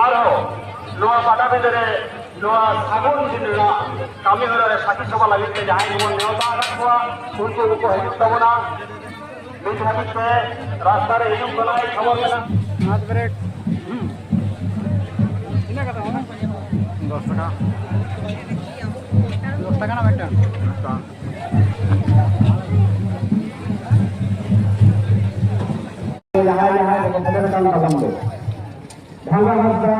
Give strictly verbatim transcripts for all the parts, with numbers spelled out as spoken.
ᱟᱨᱦᱚᱸ ᱱᱚᱣᱟ ᱯᱟᱴᱟᱵᱤᱸᱫᱷᱟᱹ ᱨᱮ ᱱᱚᱣᱟ ᱥᱟᱹᱜᱩᱱ ᱫᱤᱱ ᱨᱮᱱᱟᱜ ᱠᱟᱹᱢᱤ ᱦᱚᱨᱟ ᱨᱮ ᱥᱟᱹᱠᱷᱤ ᱥᱚᱵᱷᱟ ᱞᱟᱹᱜᱤᱫ ᱛᱮ ᱡᱟᱦᱟᱸᱭ ᱜᱮᱵᱚᱱ ᱱᱮᱣᱛᱟ ᱟᱠᱟᱫ ᱠᱚᱣᱟ, ᱩᱱᱠᱩ ᱠᱚᱠᱚ ᱦᱤᱡᱩᱜ ᱛᱟᱵᱚᱱᱟ᱾ ᱱᱤᱛ ᱦᱟᱹᱵᱤᱡ ᱛᱮ ᱨᱟᱥᱛᱟ ᱨᱮ ᱦᱤᱡᱩᱜ ᱠᱟᱱᱟᱭ, ᱠᱷᱚᱵᱚᱨ ᱢᱮᱱᱟᱜᱼᱟ᱾ ᱦᱟᱛ ᱵᱨᱮᱠ᱾ ᱦᱩᱸ᱾ ᱛᱤᱱᱟᱹᱜ ᱠᱟᱛᱮ ᱦᱚᱸ? ᱫᱚᱥ ᱴᱟᱠᱟ᱾ ᱫᱚᱥ ᱴᱟᱠᱟ ᱨᱮᱱᱟᱜ ᱢᱤᱫᱴᱟᱝ᱾ ᱡᱟᱦᱟᱸᱭ ᱡᱟᱦᱟᱸᱭ ᱠᱚ ᱥᱮᱴᱮᱨ ᱟᱠᱟᱱ ᱛᱟᱵᱚᱱ ᱫᱚ᱾ ᱵᱷᱟᱝᱜᱟ ᱦᱟᱸᱥᱫᱟ,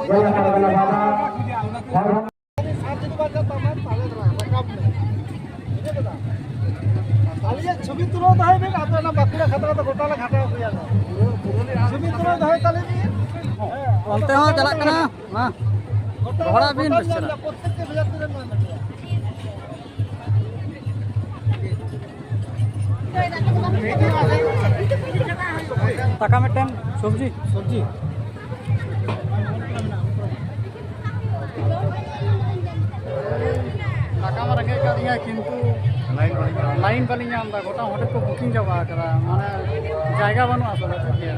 ᱡᱮᱞᱟ ᱯᱟᱨᱜᱟᱱᱟ ᱵᱟᱵᱟ, ᱟᱹᱞᱤᱧᱟᱜ ᱪᱷᱚᱵᱤ ᱛᱩᱞᱟᱹᱣ ᱫᱚᱦᱚᱭ ᱵᱤᱱ, ᱟᱫᱚ ᱚᱱᱟ ᱵᱟᱸᱠᱩᱲᱟ ᱠᱷᱟᱛᱲᱟ ᱫᱚ ᱜᱚᱴᱟ ᱞᱮ ᱜᱷᱟᱴᱟᱣ ᱯᱮᱭᱟ᱾ ᱪᱷᱚᱵᱤ ᱛᱩᱞᱟᱹᱣ ᱫᱚᱦᱚᱭ ᱛᱟᱞᱮ ᱵᱤᱱ᱾ ᱚᱱᱛᱮ ᱦᱚᱸ ᱪᱟᱞᱟᱜ ᱠᱟᱱᱟ, ᱢᱟ᱾ ᱜᱚᱴᱟ ᱨᱚᱦᱚᱲᱟᱜ ᱵᱤᱱ ᱜᱚᱴᱟ ᱵᱮᱥ ᱪᱮᱦᱨᱟ᱾ ᱯᱨᱚᱛᱛᱮᱠᱴᱤ ᱵᱷᱮᱡᱟ ᱛᱮᱞᱮ ᱮᱢᱟ ᱯᱮᱭᱟ᱾ ᱫᱟᱠᱟ ᱢᱤᱫᱴᱮᱱ, ᱥᱚᱵᱽᱡᱤ᱾ ᱥᱚᱵᱽᱡᱤ᱾ ᱫᱟᱠᱟ ᱢᱟ ᱨᱮᱸᱜᱮᱡ ᱟᱠᱟᱫ ᱞᱤᱧᱟ, ᱠᱤᱱᱛᱩ ᱞᱟᱭᱤᱱ ᱵᱟᱹᱞᱤᱧ ᱧᱟᱢ ᱮᱫᱟ᱾ ᱜᱚᱴᱟ ᱦᱳᱴᱮᱞ ᱠᱚ ᱵᱩᱠᱤᱝ ᱪᱟᱵᱟ ᱟᱠᱟᱫᱟ, ᱢᱟᱱᱮ ᱡᱟᱭᱜᱟ ᱵᱟᱹᱱᱩᱜᱼᱟ ᱟᱥᱚᱞᱮ, ᱴᱷᱤᱠ ᱜᱮᱭᱟ᱾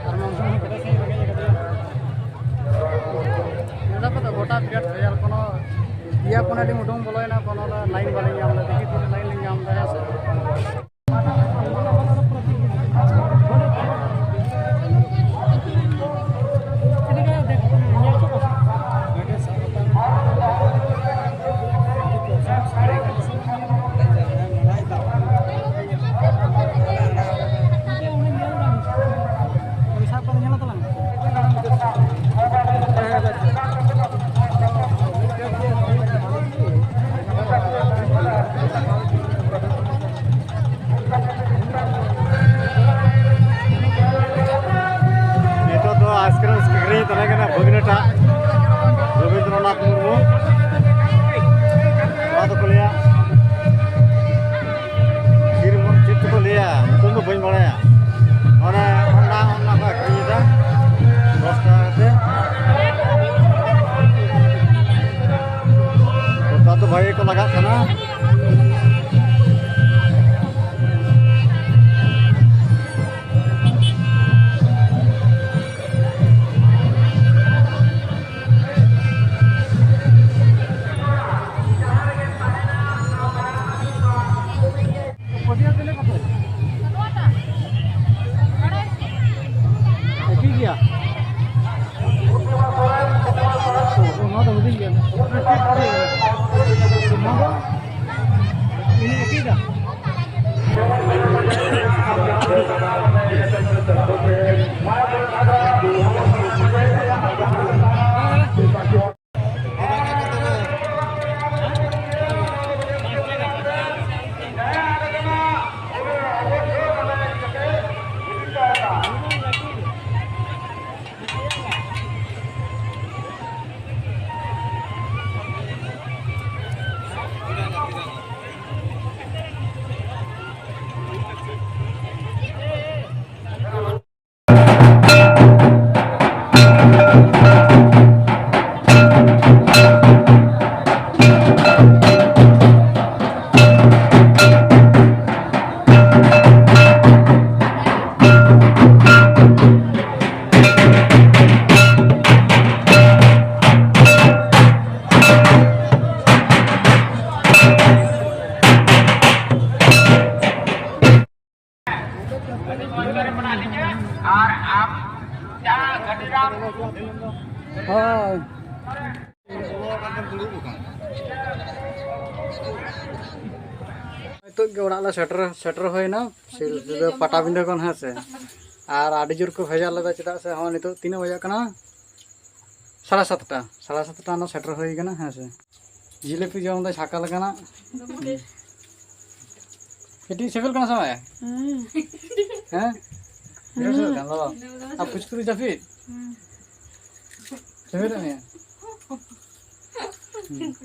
ᱟᱨ ᱢᱟᱝᱥᱚ ᱦᱚᱸ ᱠᱮᱴᱮᱡ ᱥᱟᱺᱦᱤᱡ ᱨᱮᱸᱜᱮᱡ ᱟᱠᱟᱫᱤᱧᱟ᱾ ᱧᱮᱞ ᱫᱟᱯᱮ ᱛᱚ, ᱜᱚᱴᱟ ᱵᱤᱨᱟᱴ ᱵᱷᱮᱡᱟᱞ, ᱠᱳᱱᱳ ᱯᱮᱭᱟ ᱯᱩᱱᱭᱟ ᱰᱤᱢ ᱩᱰᱩᱝ ᱵᱚᱞᱚᱭᱮᱱᱟ, ᱠᱳᱱᱳ ᱞᱟᱭᱤᱱ ᱵᱟᱹᱞᱤᱧ ᱧᱟᱢ ᱮᱫᱟ᱾ ᱫᱮᱠᱷᱤ ᱛᱤᱨᱮ ᱞᱟᱭᱤᱱ ᱞᱤᱧ ᱧᱟᱢ ᱮᱫᱟ, ᱦᱮᱸ ᱥᱮ᱾ ᱵᱟᱹᱧ ᱵᱟᱲᱟᱭᱟ᱾ ᱚᱱᱮ ᱚᱱᱟ, ᱚᱱᱟ ᱠᱚ ᱟᱹᱠᱷᱨᱤᱧ ᱮᱫᱟ ᱫᱚᱥ ᱴᱟᱠᱟ ᱠᱟᱛᱮ᱾ ᱱᱮᱛᱟᱨ ᱫᱚ ᱵᱷᱟᱜᱮ ᱠᱚ ᱞᱟᱜᱟᱜ ᱠᱟᱱᱟ᱾ ᱮᱠᱤ ᱜᱮᱭᱟ᱾ ᱱᱚᱣᱟ ᱫᱚ ᱦᱩᱰᱤᱧ ᱜᱮᱭᱟ᱾ ᱱᱚᱣᱟ ᱫᱚ ᱤᱧ ᱮᱠᱤᱭᱮᱫᱟ᱾ ᱟᱨ ᱟᱢ ᱡᱟᱦᱟᱸ ᱜᱟᱹᱰᱤ ᱨᱟᱢ ᱦᱳᱭ᱾ ᱱᱤᱛᱚᱜ ᱜᱮ ᱚᱲᱟᱜ ᱞᱮ ᱥᱮᱴᱮᱨ, ᱥᱮᱴᱮᱨ ᱦᱩᱭᱱᱟ᱾ ᱥᱤᱞᱫᱟᱹ ᱯᱟᱴᱟᱵᱤᱸᱫᱷᱟᱹ ᱠᱷᱚᱱ, ᱦᱮᱸ ᱥᱮ᱾ ᱟᱨ ᱟᱹᱰᱤ ᱡᱳᱨ ᱠᱚ ᱵᱷᱮᱡᱟ ᱞᱮᱫᱟ, ᱪᱮᱫᱟᱜ ᱥᱮ ᱦᱚᱸ ᱱᱤᱛᱚᱜ ᱛᱤᱱᱟᱹᱜ ᱵᱟᱡᱟᱜ ᱠᱟᱱᱟ? ᱥᱟᱲᱮ ᱥᱟᱛᱴᱟ, ᱥᱟᱲᱮ ᱥᱟᱛᱴᱟ ᱨᱮᱱᱟᱜ ᱥᱮᱴᱮᱨ ᱦᱩᱭ ᱠᱟᱱᱟ, ᱦᱮᱸ ᱥᱮ᱾ ᱡᱤᱞᱟᱹᱯᱤ ᱡᱚᱢ ᱫᱚ ᱪᱷᱟᱠᱟ ᱞᱮᱠᱟᱱᱟᱜ᱾ ᱠᱟᱹᱴᱤᱡ ᱥᱤᱵᱤᱞ ᱠᱟᱱᱟ ᱥᱮ ᱵᱟᱝ? ᱦᱩᱸ᱾ ᱦᱮᱸ? ᱵᱮᱥ ᱥᱤᱵᱤᱞ ᱠᱟᱱᱟ, ᱵᱟᱵᱟ? ᱟᱨ ᱯᱷᱩᱪᱠᱩ ᱫᱚ ᱡᱟᱹᱯᱤᱫ? ᱦᱩᱸ᱾ ᱥᱤᱵᱤᱞ ᱠᱟᱱ ᱜᱮᱭᱟ? ᱦᱩᱸ᱾